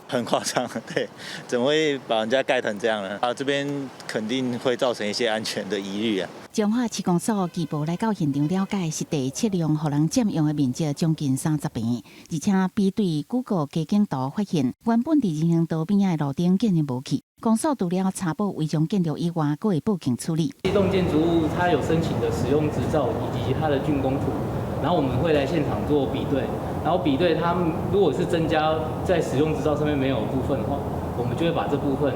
Speaker 5: 很誇張，對，怎麼會把人家蓋成這樣呢？啊，這邊肯定會造成一些安全的疑慮啊。
Speaker 2: 彰化市公所拘捕來到現場了解，實地測量予人佔用的面積將近30坪，而且比對 Google 街景圖發現，原本佇人行道邊仔的路燈竟然無去。公所除了查報違章建築以外，閣會報警處理。
Speaker 7: 這棟建築物它有申請的使用執照以及它的竣工圖，然後我們會來現場做比對。然後比對，他們如果是增加在使用執照上面沒有部分的話，我們就會把這部分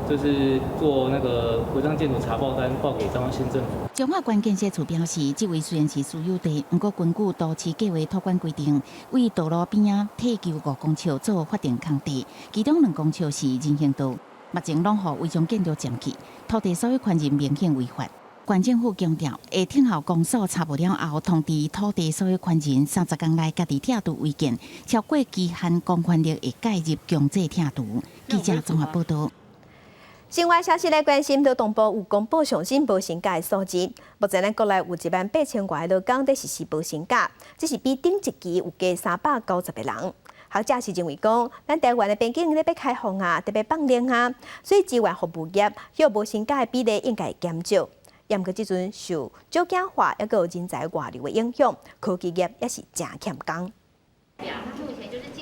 Speaker 7: 就是做那個違章建築查報單報給彰化縣政府。
Speaker 2: 彰化縣建設處表示，這位雖然是私有地，毋過根據都市計畫土管規定，位道路邊仔退勼5公尺做法定空地，其中2公尺是人行道，目前攏予違章建築佔去，土地所有權人明顯違法。縣政府強調，會聽候公所查無了後，通知土地所有權人30工內家己拆除違建，超過期限公權力會介入強制拆除。記者綜合報導。
Speaker 1: 新聞消息來關心，勞動部有公布上新無薪假的數字。目前咱國內有1萬8千外个勞工佇實施無薪假，這是比頂一期有加390個人。學者是認為講，咱台灣的邊境咧欲開放啊，特別放寬啊，所以支援服務業予無薪假的比例應該會減少。毋過這陣受少子化，抑閣有人才外流的影響，科技業也是誠欠工。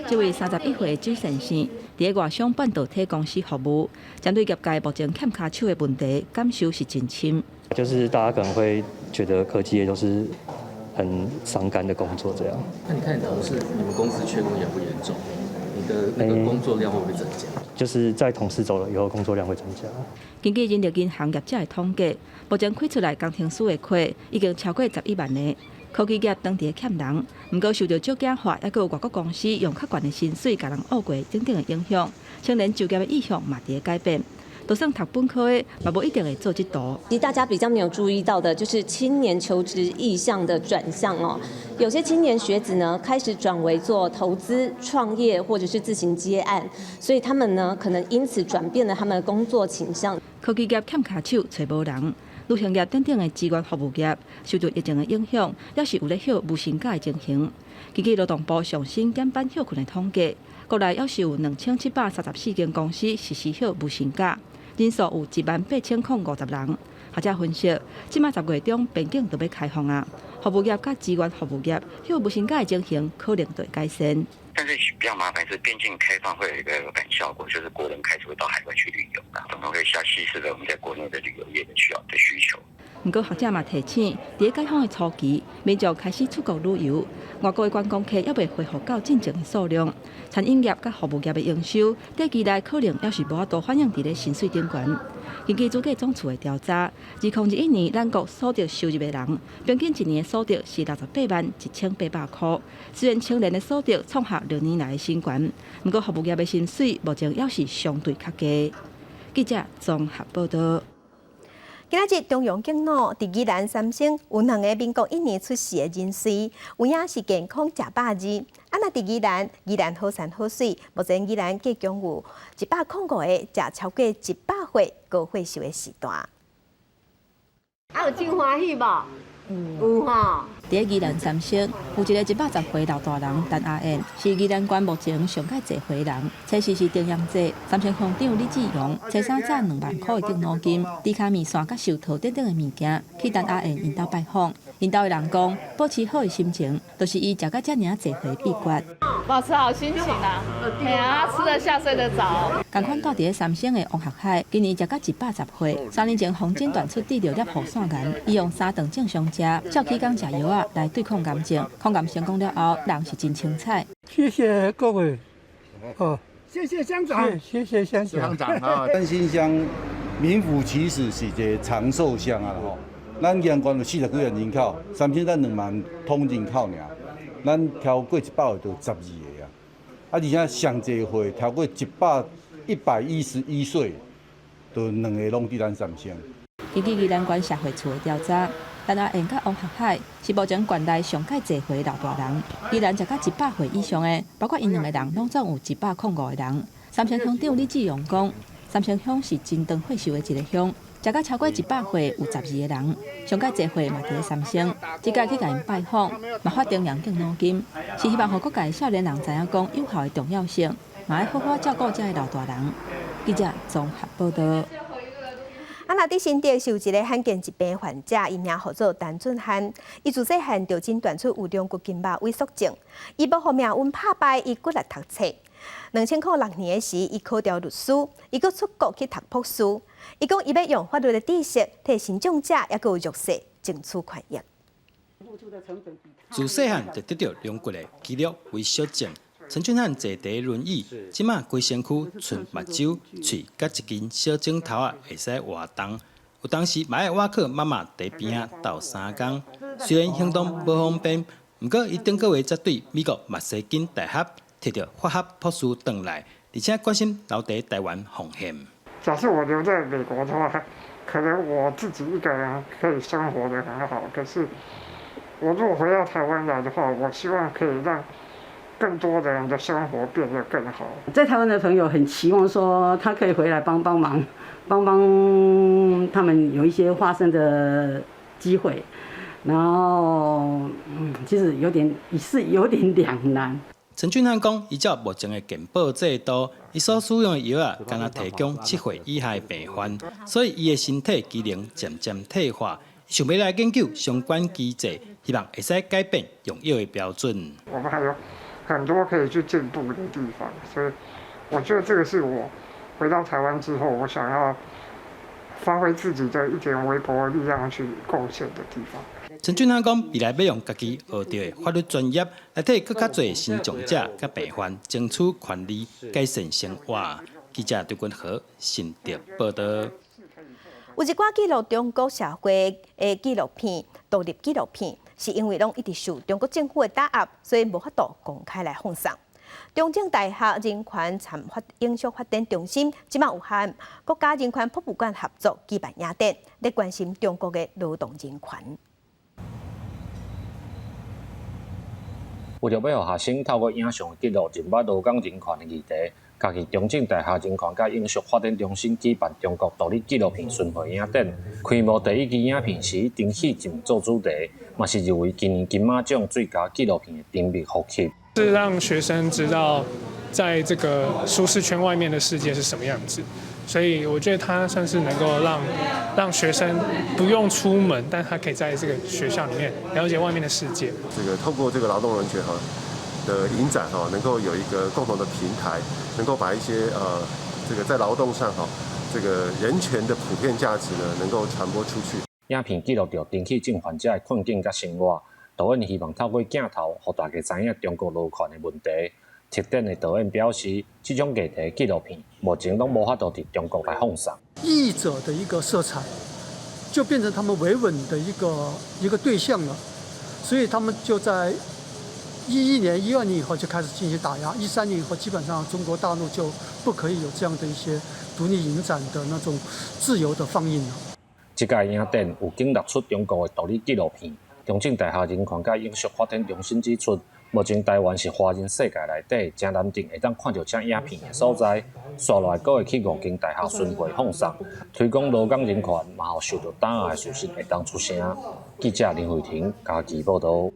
Speaker 16: 這位31歲的朱先生，佇外商半導體公司服務，針對業界目前欠跤手的問題，感受是真深。
Speaker 17: 就是大家可能會覺得科技業都是很傷肝的工作，這樣。
Speaker 18: 那你看你同事，你們公司缺工嚴不嚴重？你的那個工作量會不會增加？
Speaker 17: 就是在同事走了以後，工作量會增加。
Speaker 16: 根據人力銀行業者的統計，目前開出來工程師的缺已經超過11萬个。科技業當地欠人，毋過受著少子化，抑閣有外國公司用較懸的薪水共人挖過等等的影響，青年就業的意向嘛佇咧改變。就算讀本科的，嘛無一定會做這途。
Speaker 19: 其實大家比較沒有注意到的，就是青年求職意向的轉向哦。有些青年學子呢，開始轉為做投資、創業或者是自行接案，所以他們呢，可能因此轉變了他們的工作傾向。
Speaker 16: 科技業欠跤手，揣無人；旅行業等等的資源服務業，受著疫情的影響，猶是有咧歇無薪假的情形。根據勞動部上新減班歇睏的統計，國內猶是有2734間公司實施歇無薪假，人數有1萬8050人。學者分析，這馬10月中邊境就欲開放啊，服務業佮資源服務業歇無薪假的情形可能就會改善。
Speaker 20: 但是比較麻煩是邊境開放會有一個反效果，就是國人開始會到海外去旅遊，可能會下稀釋了我們在國內的旅遊業的需要的需求。
Speaker 16: 毋過學者嘛提醒，佇解封的初期，民眾開始出國旅遊，外國的觀光客猶未恢復到進前的數量，餐飲業佮服務業的營收，短期內可能猶是無法度反映佇咧薪水頂懸。根據主計總處的調查，2021年咱國所得收入的人，平均一年的所得是68萬1800箍。雖然青年的所得創下6年來的新高，毋過服務業的薪水目前猶是相對較低。記者綜合報導。
Speaker 1: 今仔日中央警腦佇宜蘭三星有兩个民國1年出世的人瑞，有影是健康食百二。啊，若佇宜蘭，宜蘭好山好水，目前宜蘭計共有105個食超過100歲高歲數的時段。
Speaker 21: 啊，有真歡喜無？有吼。
Speaker 16: 佇宜蘭三星，有一个110歲老大人陳阿燕，是宜蘭縣目前上蓋濟歲人。初四是重陽節，三星鄉長李志榮，初三早2萬箍的敬老金、豬跤麵線佮壽桃等等的物件，去陳阿燕𪜶兜拜訪。𪜶兜的人講，保持好的心情，就是伊食甲遮爾濟歲的秘訣。
Speaker 23: 保持好心情啊，嘿啊，吃得下睡得著。
Speaker 16: 仝款蹛佇咧三星的王學海，今年食甲110歲。3年前風診斷出得著攝護腺癌，伊用三頓正常食，照起工食藥仔來對抗癌症。抗癌成功了後，人是真精彩。
Speaker 30: 謝謝各位，哦，
Speaker 8: 謝謝鄉長，
Speaker 30: 謝謝鄉長。
Speaker 27: 鄉長啊，三星鄉名副其實是一个長壽鄉啊吼。咱宜蘭縣有40幾萬人口，三星才2萬通人口爾，咱超過100歲就12个啊。啊，而且上濟歲超過111歲，就兩个攏佇咱三星。
Speaker 16: 根據宜蘭縣社會處的調查，陳阿燕佮王學海是目前縣內上蓋濟歲老大人，依然食到100歲以上的，包括𪜶兩个人，攏總有105個人。三星鄉長李志榮講，三星鄉是真長歲壽的一个鄉，食到超過100歲有12個人，上蓋濟歲嘛佇咧三星。這擺去共𪜶拜訪，嘛發重陽敬老金，是希望予各界少年人知影講友好的重要性，嘛愛好好照顧這个老大人。記者綜合報道。
Speaker 1: 啊，若佇新竹是有一个罕見疾病患者，伊名號做陳俊翰，伊自細漢就診斷出有龍骨筋肉萎縮症，伊無予命運拍敗，伊骨力讀冊。2006年的時，伊考著律師，伊閣出國去讀博士。伊講伊欲用法律的知識，替身障者抑閣有弱勢爭取權益。
Speaker 3: 自細漢就得著龍骨的肌肉萎縮症。陳俊翰坐佇輪椅，這馬規身軀賰目睭、喙佮一根小指頭仔會使活動。有當時嘛愛倚靠媽媽佇邊仔鬥相共。雖然行動無方便，毋過伊頂個月才對美國密西根大學提著法學博士轉來，而且決心留佇台灣奉獻。
Speaker 8: 假設我留在美國的話，可能我自己一個人可以生活得很好。可是我如果回到台灣來的話，我希望可以讓更多的人的生活變得更好。
Speaker 4: 在台灣的朋友很期望說，他可以回來幫幫忙，幫幫他們有一些發聲的機會。然後，其實有點是有點兩難。
Speaker 3: 陳俊翰講，依照目前的健保制度，伊所使用的藥仔，敢若提供7歲以下的病患，所以伊的身體機能漸漸退化，想欲來研究相關機制，希望會使改變用藥的標準。
Speaker 8: 我們還有很多可以去進步的地方，所以我覺得這個是我回到台灣之後，我想要發揮自己的一點微薄的力量去貢獻的地方。
Speaker 3: 陳俊翰講，未來欲用家己學著的法律專業，來替閣較濟身障者佮病患爭取權利，改善生活。記者張君和新竹報道。
Speaker 1: 有一寡記錄中國社會的紀錄片、獨立紀錄片，是因為攏一直受中國政府的打壓，所以無法度公開來放送。中正大學人權參發永續發展中心，這馬有和國家人權博物館合作舉辦影展，來關心中國的勞動人權。
Speaker 6: 為著欲予學生透過影像記錄認捌勞工人權的議題，嘉義中正大學人權佮永續發展中心舉辦中國獨立紀錄片巡迴影展。開幕第一支影片是以丁禧靜做主題，嘛是入圍今年金馬獎最佳紀錄片的甜蜜呼吸。
Speaker 9: 是讓學生知道，在這個舒適圈外面的世界是什麼樣子，所以我覺得他算是能夠讓學生不用出門，但他可以在這個學校裡面了解外面的世界。
Speaker 10: 這個透過這個勞動人權哈的影展哈，能夠有一個共同的平台，能夠把一些這個在勞動上哈這個人權的普遍價值呢，能夠傳播出去。
Speaker 6: 影片記錄著陳去症患者的困境佮生活，導演希望透過鏡頭，予大家知影中國勞權的問題。策展的導演表示，這種議題紀錄片目前攏無法度佇中國來放送。
Speaker 24: 異者的一個色彩，就變成他們維穩的一個對象了，所以他們就在11年、12年以後就開始進行打壓，13年以後基本上中國大陸就不可以有這樣的一些獨立影展的那種自由的放映了。
Speaker 6: 這屆影展有揀六齣中國的獨立紀錄片。中正大學人權佮永續發展中心指出，目前台灣是華人世界內底誠難得會當看著這影片的所在。紲落來閣會去五間大學巡迴放送，推廣勞工人權，嘛予受著打壓的事實會當出聲。記者林慧婷嘉義報導。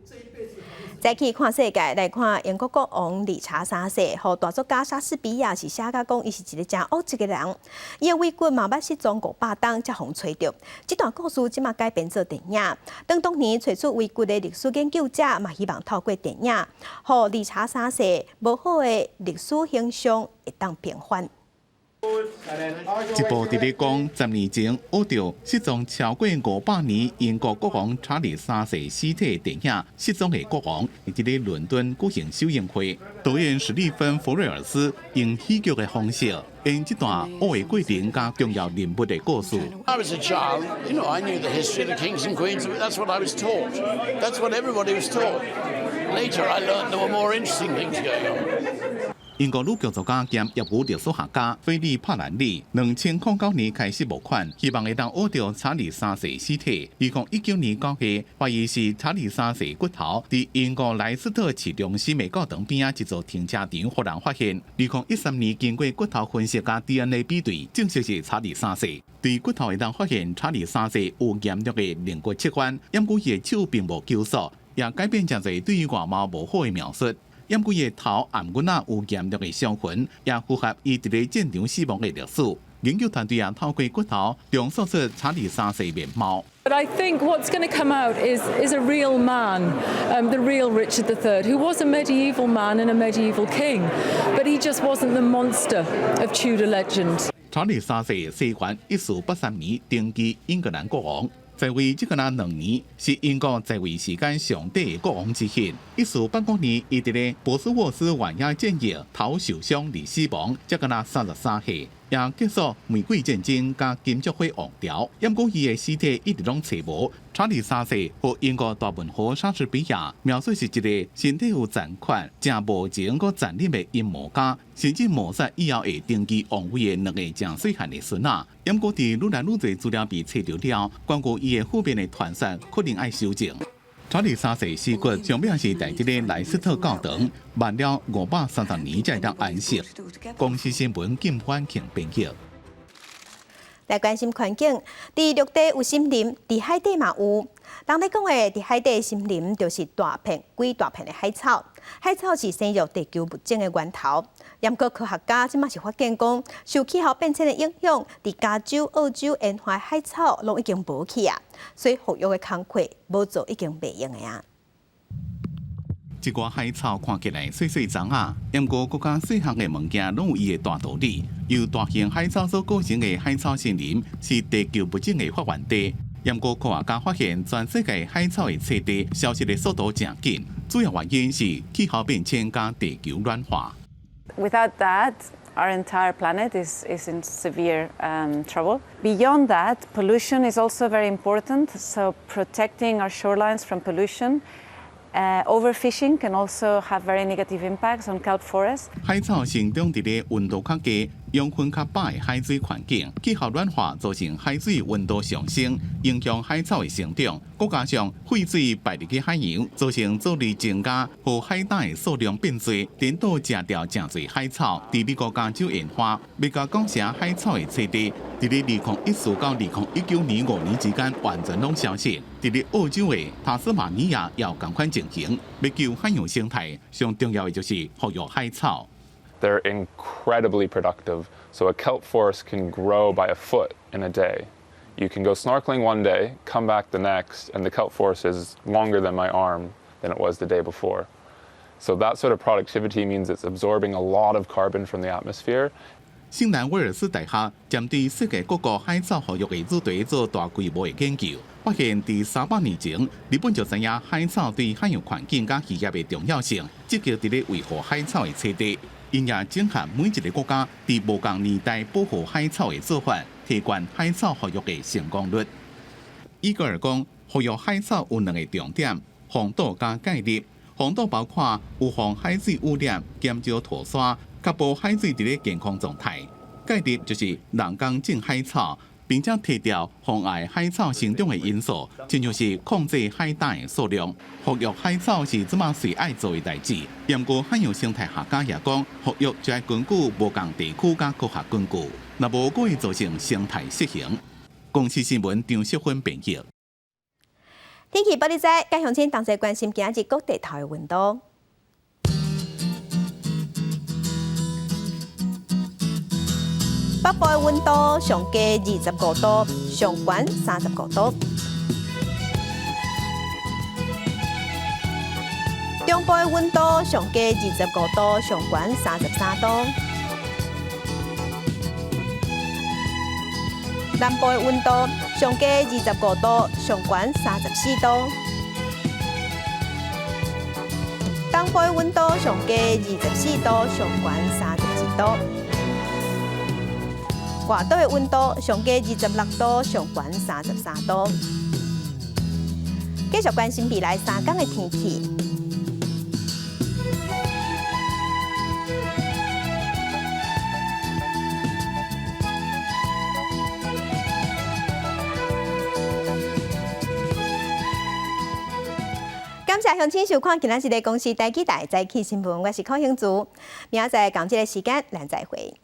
Speaker 1: 再去看世界，來看英國國王理查三世，予大作家莎士比亞是寫甲講，伊是一个誠惡質的人。伊的遺骨嘛捌失蹤500冬，才予揣著。這段故事這馬改編做電影。當年揣出遺骨的歷史研究者嘛，希望透過電影，予理查三世無好的歷史形象會當平反。
Speaker 25: 這部佇咧講10年前挖著失蹤超過500年英國國王查理三世屍體的電影《失蹤的國王》，佇咧倫敦舉行首映會。導演史蒂芬·弗瑞爾斯用喜劇的方式，演這段挖的過程佮重要人物的故事。
Speaker 26: I was a child, I knew the history of the kings and queens. That's what I was taught. That's what everybody was taught. Later, I learned there were more interesting things going on.
Speaker 25: 英國女劇作家兼業餘歷史學家菲利帕蘭里，2009年開始募款，希望會當挖著查理三世屍體。2019年9月，懷疑是查理三世骨頭，佇英國萊斯特市中心的教堂邊仔一座停車場予人發現。2013年經過骨頭分析佮 DNA 比對，證實是查理三世。對骨頭會當發現查理三世有嚴重的龍骨切彎，毋過伊的手並無拘束，也改變誠濟對於外貌無好的描述。毋過伊的頭頷骨仔有嚴重的傷痕，也符合伊佇咧戰場死亡的歷史。研究團隊也透過骨頭重塑出查理三世面貌。
Speaker 5: But I think what's going to come out is a real man, the real Richard III, who was a medieval man and a medieval king, but he just wasn't the monster of Tudor legend.
Speaker 25: 查理三世西元1483年登基英格蘭國王。在位這個若2年，是英國在位時間上短的國王之一。1485年，伊佇咧博斯沃斯灣野戰役頭受傷而死亡，才敢若33歲，也結束玫瑰戰爭佮金雀花王朝。毋過伊的屍體一直攏揣無。查理三世予英國大文豪莎士比亞描述是一個身體有殘缺、誠無情閣殘忍的陰謀家，甚至謀殺以後會登基王位的兩個誠細漢的孫仔。毋過，佇愈來愈濟資料被揣著了，關於伊的負面的傳說可能愛修正。查理三世屍骨上尾是佇這個萊斯特教堂，慢了530年才會當安息。公視新聞金歡慶編譯。
Speaker 1: 來關心環境，佇陸地有森林，佇海底嘛有。人咧講的佇海底森林，就是大片、幾大片的海草。海草是生育地球物種的源頭。毋過科學家這馬是發現講，受氣候變遷的影響，佇加州、澳洲沿海海草攏已經無去啊，所以復育的工課無做已經袂用的啊。
Speaker 25: 這寡海草看起來細細欉仔，毋過閣較細項的物件攏有伊的大道理。由大型海草所構成的海草森林是地球物種的發源地。毋過科學家發現，全世界海草的棲地消失的速度誠緊，主要原因是氣候變遷佮地球暖化。
Speaker 7: Without that, our entire planet is in severe trouble. Beyond that, pollution is also very important. So protecting our shorelines from pollution. Overfishing can also have very negative impacts on kelp forests.
Speaker 25: 海草生長佇咧溫度較低、養分較飽的海水環境，氣候暖化造成海水溫度上升，影響海草的生長。閣加上廢水排入去海洋，造成藻類增加，予海膽的數量變濟，顛倒食掉誠濟海草。佇美國加州沿海，欲共講成海草的棲地，佇咧2014到2019年5年之間完全攏消失。佇咧澳洲的塔斯馬尼亞也有仝款情形，欲救海洋生態，上重要的就是復育海草。
Speaker 11: They're incredibly productive. So a kelp forest can grow by a foot in a day. You can go snorkeling one day, come back the next, and the kelp forest is longer than my arm than it was the day before. So that sort of productivity means it's absorbing a lot of carbon from the atmosphere.
Speaker 25: 新南威爾斯大學針對世界各國海草復育的主題做大規模的研究，發現佇300年前，日本就知影海草對海洋環境佮漁業的重要性，積極佇咧維護海草的棲地。𪜶也整合每一個國家佇無仝年代保護海草的做法，提懸海草復育的成功率。伊格爾講，復育海草有兩個重點：防堵佮介入。防堵包括預防海水污染、減少塗沙，確保海水佇咧健康狀態。介入就是人工種海草，並且剔掉妨礙海草生長的因素，親像是控制海膽的數量。復育海草是這馬隨愛做的代誌。毋過海洋生態學家也講，復育就愛根據無仝地區佮科學根據，若無閣會造成生態失衡。公視新聞張淑芬編譯。
Speaker 1: 天氣報你知，佮鄉親同齊關心今仔日各地頭的溫度。北部的溫度上低25度，上懸35度。中部的溫度上低25度，上懸33度。南部的溫度上低25度，上懸34度。東部的溫度上低24度，上懸31度。外島的溫度上低26度，上懸33度。繼續關心未來3工的天氣。謝鄉親收看今仔日的公視台語台早起新聞，我是柯興祖，明仔載仝這个時間，咱再會。